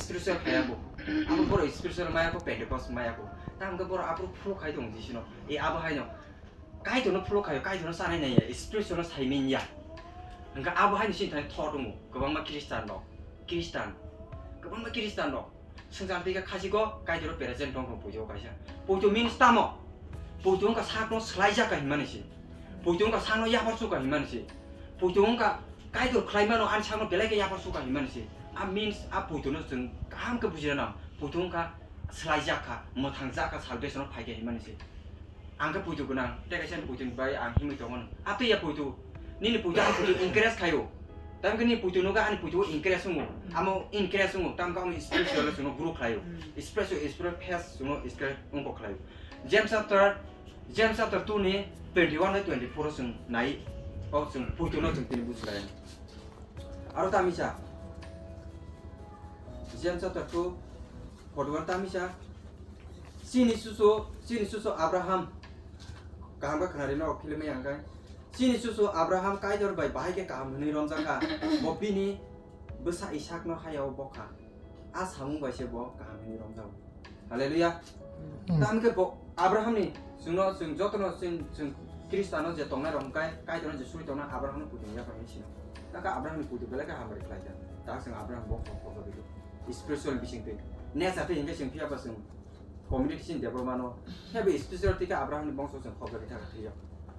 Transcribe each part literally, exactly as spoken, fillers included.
Spiritual khaya bo. Abo boro spiritual maya ko, Pentecost maya ko. Tam ke boro abo phuluk khai tong Jisu no. E abo hai no. Kaitor no phuluk khayo, Kaitor no sanai nai ya, spiritual no sai min ya. Hingke abo hai ni sini thani thor tongo. Kwbangma Christian rok. Christian. Kwbangma Christian rok. Swngchar twi khe khasi ko Kaitor present tong tong pujo kaisa. Pujo means tamo? Pujo wngkha sakno swlaijak ka hinmani se. Pujo wngkha sakno yapar su ka hinmani se. Pujo wngkha Kaitor khlai mano ani sakno belai khe yapar su ka hinmani se. A means a pujo no chwng kaham khe bujina nang. Pujo wngkha swlaijak kha, mwthang jak kha, salvation no phai khe hinmani se. Ang khe puitu gwnang, tei kaisa ni puitu ni bai ang himwi tongo no. Atwi ya puitu, nini puitu ani puitu encourage khaio. Tamkhe nini puitu nogo ani puitu encourage wngo. Amo encourage wngo, tamkhe amo spiritual chwngno grow khlaio. Spiritual, spiritual face chwngno spiritual wngkok khlaio. James chapter, James chapter two ni twenty one bai twenty four o chwng nai, o chwng puitu no chwng tini buji lai. Aro tamisa, James chapter two, forty one tamisa, Chini susu, chini susu Abraham. Kaham khe khwnarino rok philimai ang khe. Chini susu Abraham Kaitor bai bahai khe kaham hwnwi romjakha. Bo bini bwsa Isakno hayao bokha. A samung bai se bo kaham hwnwi romjago. Hallelujah. Hmm. Tamo khe bo Abrahamni chwngno, chwng jotono chwng, chwng Khristano je tongnai rok hwnkhe, Kaitorno je suri tongnai Abrahamno puitoni yapharwi sino. Takhe Abrahamni puito belai khe hamari khlaijak. Tak chwng Abraham bo kok kok spiritual bisingtwi. Nature twi hwnkhe chwng phiya ba chwng community chini Debbarmano, khe bo spiritual twi khe Abrahamni bongso chwng khobjagwi thangkha thwiyo.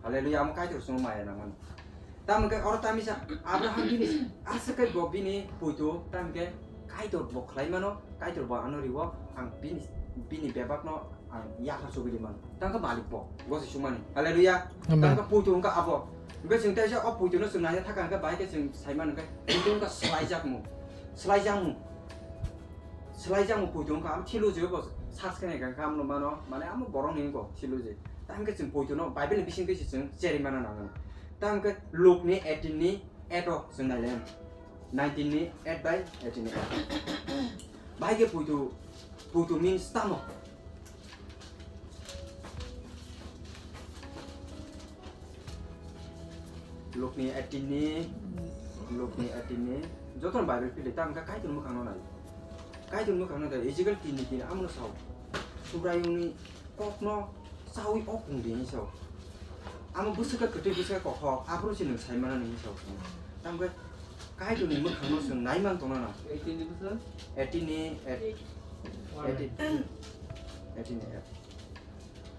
Hallelujah, amo Kaitor chwngno maya nangmani. Tamo khe oro tamisa Abraham bini aswk khe bo bini puitu, tamo khe Kaitor bo khlai mano, Kaitor bo ano riwo, ang bini, bini bebakno ang yaphar chugui di mano. Tamo khe malik bo, gosi sumani. Hallelujah. Amen. Tamo khe puitu wngkha abo. Hwnkhe chwng teisa o puituno chwng naina thaka hwnkhe bahai khe chwng sai mano khe puitu wngkha swlaijakmung, swlaijakmung. Swlaijakmung puitu wngkha, amo theology bo search khe naikha, amo no mano, mane amo borok ni wngkha theology. Tamo khe chwng puitu no Bible ni bising twi se chwng cherwi mana nango. Tamo khe Luke ni eighteen ni eight o chwng nai lai, nineteen ni eight bai eighteen ni eight. Bahai khe puitu, puitu means tamo? Luke ni eighteen ni, Luke ni eighteen ni, joto Bible pili ta wngkha Kaitor mwkhang no nai. Kaitor mwkhang no nai, Ezekiel tin ni tin amo no sao. Subraiyung ni kok no chawi o kung di hinwi sao. Amo bwswk khe kwtwi bwswk khe kokhok, aphuru se nwng sai mano hinwi sao. Tamo khe Kaitor ni mwkhang no chwng nai mang tongna nang. Eighteen ni bwswk? Eighteen ni eight. Eighteen. Eighteen ni eight.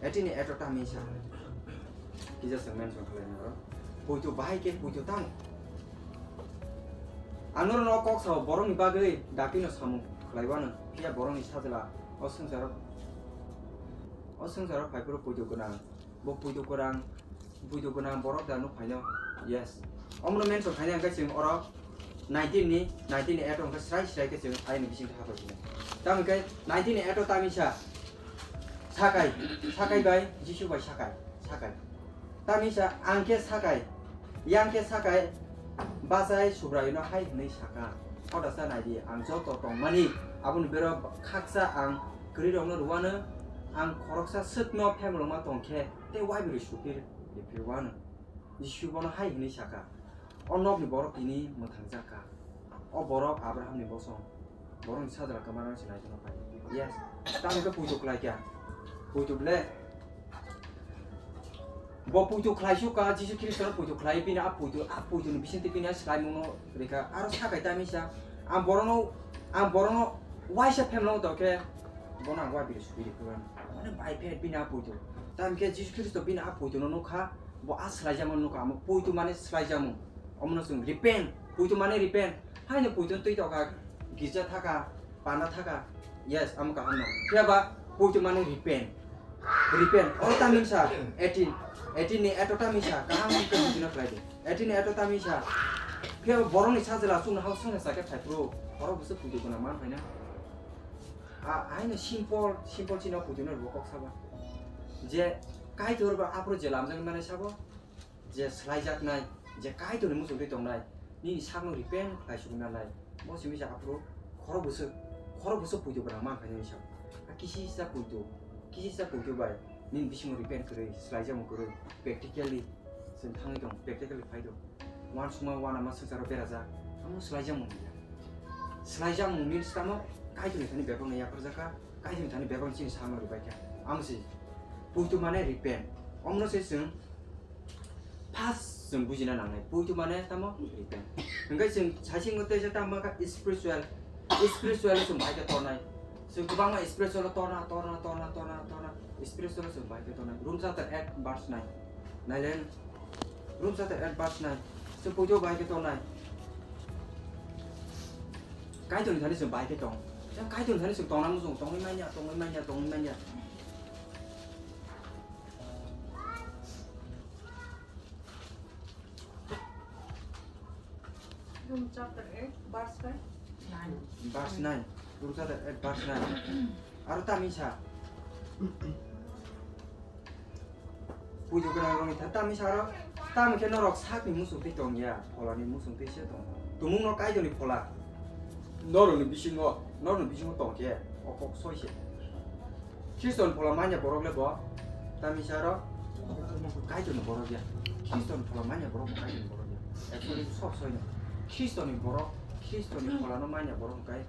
Eighteen ni eight o tamisa. Kisa chwng mention khlai nang ro. Puitu bahai khe puitu tamo. Ang norok no kok sao, borok ni bagwi dakti no samung khlai wano. Phiya borok ni sajla o swngcharo, o swngcharo phai phuru puitu gwnang. Bo puitu kwrang, puitu gwnang borok da nuk phaino? Yes. Omono mention khaina hwnkhe chwng oro nineteen ni, nineteen ni eight o hwnkhe srai srai khe chwng ayni bisingtwi habai phino. Tamo hwnkhe nineteen ni eight o tamisa Sakai, Sakai bai Jisu bai Sakai, Sakai. Tamisa ang khe Sakai, yang khe Sakai bachai Subraiyungno hai hwnwi sakha, "Khoroksa nai di, ang joto tongmani, aboni bero khaksa ang kwrwirokno rwano, ang khoroksa swkno phemlokma tong khe, tei waibrwi supir riphiwano." Jisu bono hai hwnwi sakha, "O nokni borok tini mwthangjak kha. O borok Abrahamni bosong, borokni sajla kwmajak se naitokno phai." Yes, tamo khe puitu klai kha. Puitu ble. Bo puitu khlai su ka, Jisu Khristo no puitu khlai, bini a puitu, a puitu ni bisingtwi bini a swlaimung no rikha. Aro sakai tamisa, ang borokno, ang borokno waisa phemlok tong khe, bono ang waibrwi supir riphiwano. Mane bai phe bini a puitu. Tamo khe Jisu Khristo bini a puitu no nukha, bo a swlaijakmano nukha, amo puitu mane swlaijakmung. Omono chwng repent, puitu mane repent. Haino puitu twi tokha, girja thaka, panda thaka. Yes, amo kaham no. Phiya ba puitu mane repent. Repent. Oro tamisa eighteen, eighteen ni eight o tamisa kaham khe bujina khlai di. Eighteen ni eight o tamisa. Phiya ba borokni sajla chwngno hao swngna sakhe phai phuru. Oro bwswk puitu gwnang man phaina. A, haino simple, simple chino puitu no bo kok saba. Je Kaitor ba aphuru je lamjak mane sabo. Je swlaijaknai, je Kaitorni muchungtwi tongnai, nini sakno repent khlai sugwi nanai, bo simi se aphuru khorok bwswk, khorok bwswk puitu gwnang man kha nini sak. A kisisa puitu, kisisa puitu bai nini bisingo repent kwrwi, swlaijakmung kwrwi, practically chwng thangwi tong, practically phai tong. Uansukma uanama swngcharo berajak, amo swlaijakmung ya. Swlaijakmung means tamo, Kaitorni thani bebakno yapharjak kha, Kaitorni thani bebak chini samung rwbai kha. Amo se, poito mane repent. Omno se chwng first chwng bujina nangnai. Poito mane tamo repent. Hwnkhe chwng saiching tei je tamo kha spiritual, spiritual chwng bai khe tornai. Chwng kwbangma spiritual torna, torna, torna, torna, torna. Spiritual chwng bai khe tornai. Rom chapter eight verse nine. Nailen, Rom chapter eight verse nine. Chwng poito bai khe tongnai. Kaitorni thani chwng bai khe tong. Chwng Kaitorni thani chwng tongna muchung, tongwi manya, tongwi manya, tongwi manya. Rom chapter eight, verse five. Verse nine. Rom chapter eight, verse nine. Aro tamisa. Puitu gwnang rokni thani tamisa aro. Tamo khe norok sakni muchung twi tong ya, pholani muchung twi se tong. Tumungno Kaitorni phola. Norokni bisingo, norokni bisingo tong khe, o kok soi se. Khriston phola manya borok le bo, tamisa aro Kaitorni borok ya. Khriston phola manya borok bo Kaitorni borok ya. Actually, sob soino. Khristoni borok, Khristoni pholano manya borok hwnkhe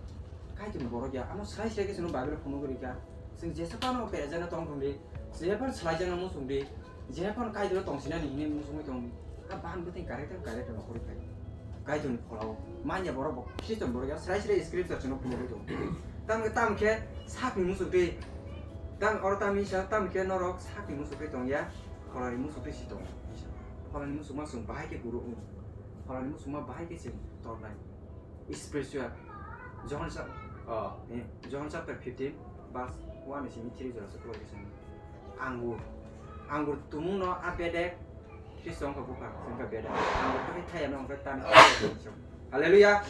Kaitorni borok ya. Amo srai srai khe chwngno Bible phunugwi rikha. Chwng jesa phano perejana tong thung di, jesa phano swlaijakna muchung di, jesa phano Kaitorno tongsinani hinwi muchungwi tong di. A ban bwtwi character, character no khorwi phai. Kaitorni pholao manya borok bo Khristoni borok ya, srai srai scripture chwngno phunugwi tong. Tamo khe, tamo khe sakni muchung twi, tamo oro tamo hwnsa, tamo khe norok sakni muchung twi tong ya, pholani muchung twi si tong. Pholani muchungma chwng bahai khe guru wng. Pholani muchungma bahai khe chwng tornai. Spiritual. John chap-, oh, eh, John chapter fifteen, verse one ni simi three jora se kwlai khe simi. Angur. Angur tumungno a bedek Khristo wngkha bupha, wngkha bedek. Angur tei thaya no wngkha tani. Hallelujah.